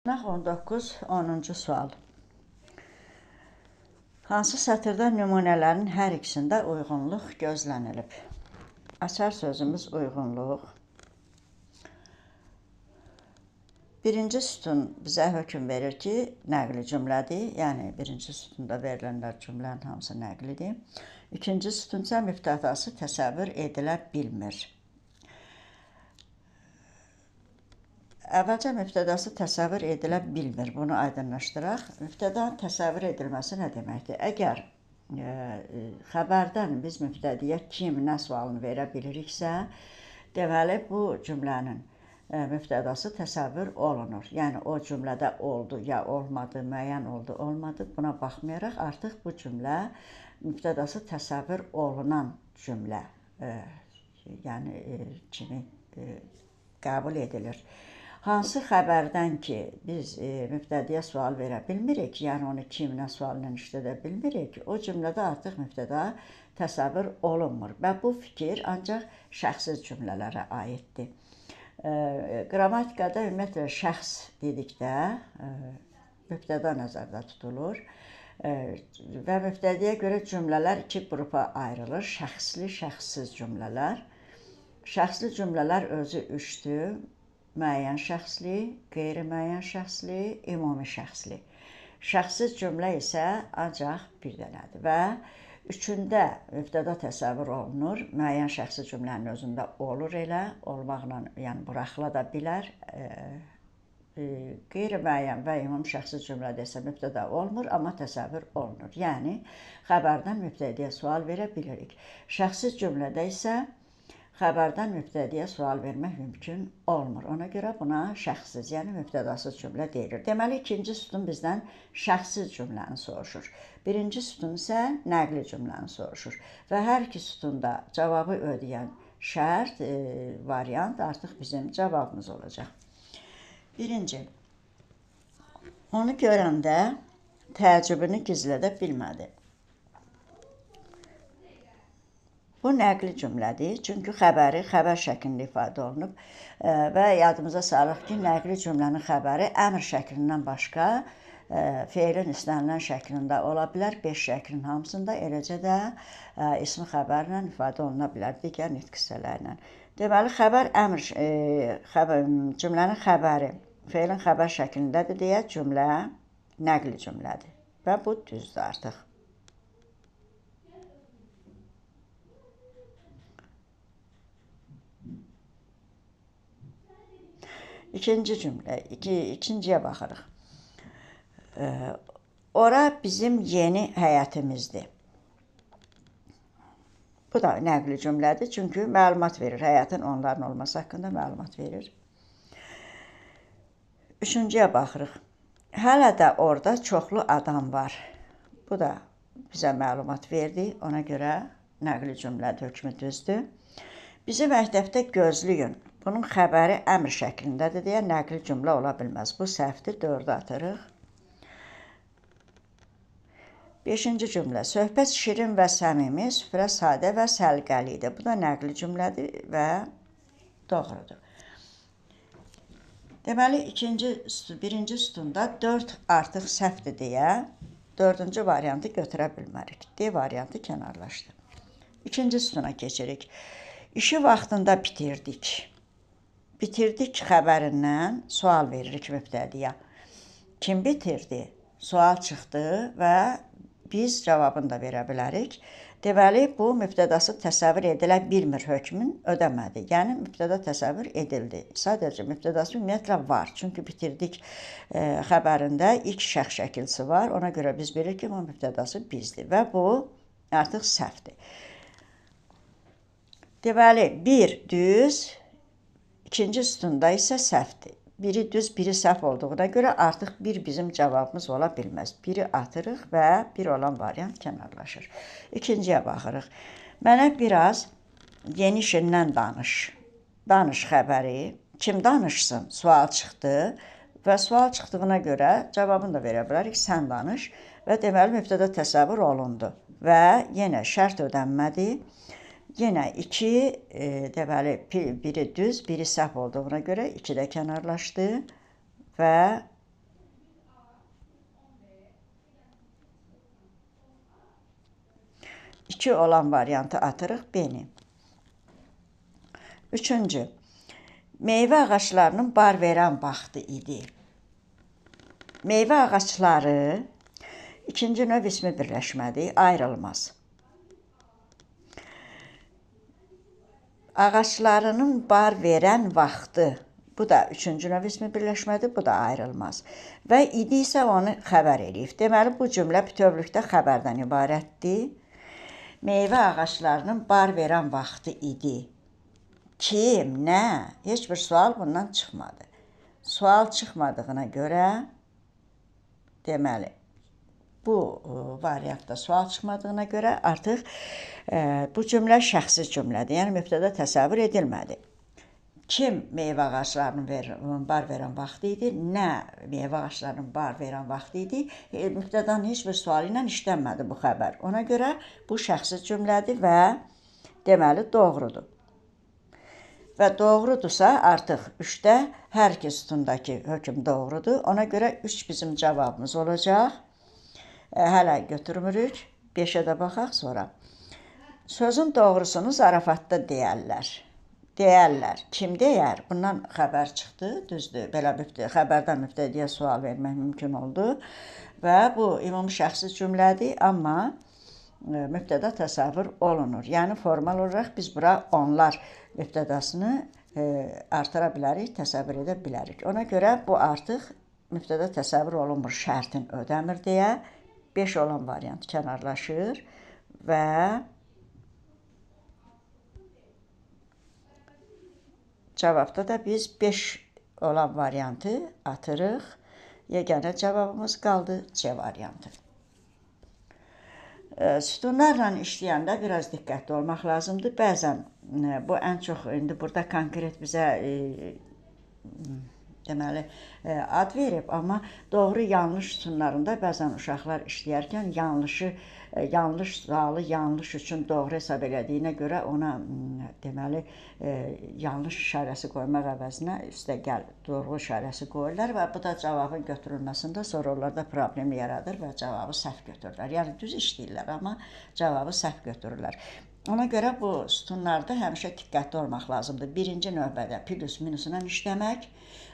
19, 10-cu sual. Hansı sətirdə nümunələrin hər ikisində uyğunluq gözlənilib? Açar sözümüz uyğunluq. Birinci sütun bizə hökm verir ki, nəqli cümlədir. Yəni, birinci sütunda verilənlər cümlənin hamısı nəqlidir. İkinci sütun isə mübtədası təsəvvür edilə bilmir. Əvvəlcə mübtədası təsəvvür edilə bilmir. Bunu aydınlaşdıraq. Mübtədanın təsəvvür edilməsi nə deməkdir? Əgər xəbərdən biz mübtədiyə kim, nə sualını verə biliriksə, deməli, bu cümlənin mübtədası təsəvvür olunur. Yəni, o cümlədə oldu ya olmadı, müəyyən oldu, olmadı. Buna baxmayaraq artıq bu cümlə mübtədası təsəvvür olunan cümlə yəni, kimi qəbul edilir. Hansı xəbərdən ki, biz mübtədiyə sual verə bilmirik, yəni onu kim, nə sualına işlədə bilmirik, o cümlədə artıq mübtəda təsəvvür olunmur və bu fikir ancaq şəxsiz cümlələrə aiddir. Qrammatikada ümumiyyətlə şəxs dedikdə mübtəda nəzərdə tutulur və mübtədiyə görə cümlələr iki qrupa ayrılır: şəxsli, şəxssiz cümlələr. Şəxsli cümlələr özü üçdür: müəyyən şəxsli, qeyri-müəyyən şəxsli, ümumi şəxsli. Şəxssiz cümlə isə ancaq bir dənədir və üçündə mübtəda təsəvvür olunur. Müəyyən şəxsi cümlənin özündə olur elə, olmaqla, yəni buraxıla da bilər. Qeyri-müəyyən və ümumi şəxsi cümlədə isə mübtəda olmur, amma təsəvvür olunur. Yəni, xəbərdən mübtədiyə sual verə bilirik. Şəxsiz cümlədə isə xəbərdən mübtədiyə sual vermək mümkün olmur. Ona görə buna şəxssiz, yəni mübtədasız cümlə deyilir. Deməli, ikinci sütun bizdən şəxssiz cümləni soruşur. Birinci sütun isə nəqli cümləni soruşur. Və hər iki sütunda cavabı ödəyən şərt, variant artıq bizim cavabımız olacaq. Birinci, onu görəndə təəccübünü gizlədə bilmədi. Bu nəqli cümlədir, çünki xəbəri xəbər şəklində ifadə olunub və yadımıza salırıq ki, nəqli cümlənin xəbəri əmr şəklindən başqa feilin istənilən şəklində ola bilər, 5 şəklin hamısında, eləcə də ismi xəbərlə ifadə oluna bilər, digər nitq hissələrlə. Deməli, xəbər əmr, cümlənin xəbəri feilin xəbər şəklindədir deyə cümlə nəqli cümlədir və bu düzdür artıq. İkinci cümlə, ikinciyə baxırıq. Ora bizim yeni həyətimizdir. Bu da nəqli cümlədir, çünki məlumat verir. Həyətin onların olması haqqında məlumat verir. Üçüncüyə baxırıq. Hələ də orada çoxlu adam var. Bu da bizə məlumat verdi. Ona görə nəqli cümlədir, hökmü düzdür. Bizi məktəbdə gözləyin. Bunun xəbəri əmr şəklindədir deyə nəqli cümlə ola bilməz. Bu səhvdir, 4-ü atırıq. Beşinci cümlə. Söhbət şirin və səmimi, süfrə sadə və səliqəli idi. Bu da nəqli cümlədir və doğrudur. Deməli, birinci sütunda 4 artıq səhvdir deyə dördüncü variantı götürə bilmərik. D variantı kənarlaşdı. İkinci sütuna keçirik. İşi vaxtında bitirdik. Bitirdik xəbərindən sual veririk mübtədiyə. Kim bitirdi? Sual çıxdı və biz cavabını da verə bilərik. Deməli, bu mübtədası təsəvvür edilə bilmir hökmün ödəmədi. Yəni, mübtəda təsəvvür edildi. Sadəcə mübtədası ümumiyyətlə var. Çünki bitirdik xəbərində ilk şəxs şəkilsi var. Ona görə biz bilirik ki, bu mübtədası bizdir və bu artıq səhvdir. Deməli, bir düz, ikinci sütunda isə səhvdir. Biri düz, biri səhv olduğuna görə artıq bir bizim cavabımız ola bilməz. Biri atırıq və bir olan variant kənarlaşır. İkinciyə baxırıq. Mənə biraz yeni işindən danış. Danış xəbəri. Kim danışsın? Sual çıxdı və sual çıxdığına görə cavabını da verə bilərik. Sən danış və deməli, mübtəda təsəvvür olundu və yenə şərt ödənmədi. Yenə 2, deməli, biri düz, biri səhv olduğuna görə 2 də kənarlaşdı və 2 olan variantı atırıq B-ni. Üçüncü, meyvə ağaclarının bar verən vaxtı idi. Meyvə ağacları ikinci növ ismi birləşmədir, ayrılmaz. Ağaclarının bar verən vaxtı, bu da üçüncü növ ismi birləşmədir, bu da ayrılmaz. Və idi isə onu xəbər eləyib. Deməli, bu cümlə bütövlükdə xəbərdən ibarətdir. Meyvə ağaclarının bar verən vaxtı idi. Kim, nə? Heç bir sual bundan çıxmadı. Sual çıxmadığına görə, deməli, bu variantda sual çıxmadığına görə artıq bu cümlə şəxsi cümlədir. Yəni, mübtəda təsəvvür edilmədi. Kim meyvə ağaclarının bar verən vaxtı idi, nə meyvə ağaclarının bar verən vaxtı idi, mübtədanın heç bir sualı ilə işlənmədi bu xəbər. Ona görə bu şəxsi cümlədir və deməli, doğrudur. Və doğrudursa, artıq 3-də hər iki sütundakı hökm doğrudur. Ona görə 3 bizim cavabımız olacaq. Hələ götürmürük. 5-ə də baxaq sonra. Sözün doğrusunu zarafatda deyərlər. Deyərlər. Kim deyər? Bundan xəbər çıxdı, düzdür. Belə xəbərdən mübtədiyə sual vermək mümkün oldu. Və bu ümumi şəxsi cümlədir, amma mübtəda təsəvvür olunur. Yəni, formal olaraq biz bura onlar mübtədasını artıra bilərik, təsəvvür edə bilərik. Ona görə bu artıq mübtəda təsəvvür olunmur, şərtin ödəmir deyə 5 olan variant kənarlaşır və cavabda da biz 5 olan variantı atırıq. Yeganə cavabımız qaldı C variantı. Sütunlarla işləyəndə biraz diqqətli olmaq lazımdır. Bəzən bu ən çox indi burada konkret bizə deməli, ad verib, amma doğru yanlış sütunlarında bəzən uşaqlar işləyərkən yanlış sualı yanlış üçün doğru hesab elədiyinə görə ona deməli, yanlış işarəsi qoymaq əvəzinə üstə gəl doğru işarəsi qoyurlar və bu da cavabın götürülməsində sonra onlarda problem yaradır və cavabı səhv götürürlər. Yəni, düz işləyirlər, amma cavabı səhv götürürlər. Ona görə bu sütunlarda həmişə diqqətli olmaq lazımdır. Birinci növbədə plus minusla işləmək,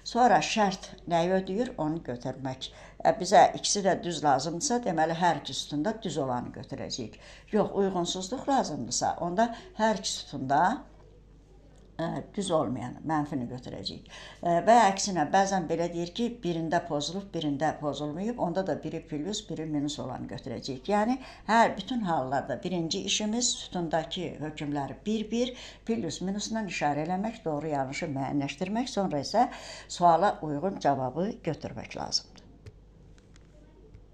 sonra şərt nəyi ödəyir, onu götürmək. Bizə ikisi də düz lazımdırsa, deməli, hər iki sütunda düz olanı götürəcəyik. Yox, uyğunsuzluq lazımdırsa, onda hər iki sütunda düz olmayan mənfini götürəcəyik. Və əksinə, bəzən belə deyir ki, birində pozulub, birində pozulmayıb, onda da biri plus, biri minus olanı götürəcəyik. Yəni, bütün hallarda birinci işimiz sütundakı hökmləri bir-bir plus minusla işarə eləmək, doğru yanlışı müəyyənləşdirmək, sonra isə suala uyğun cavabı götürmək lazımdır.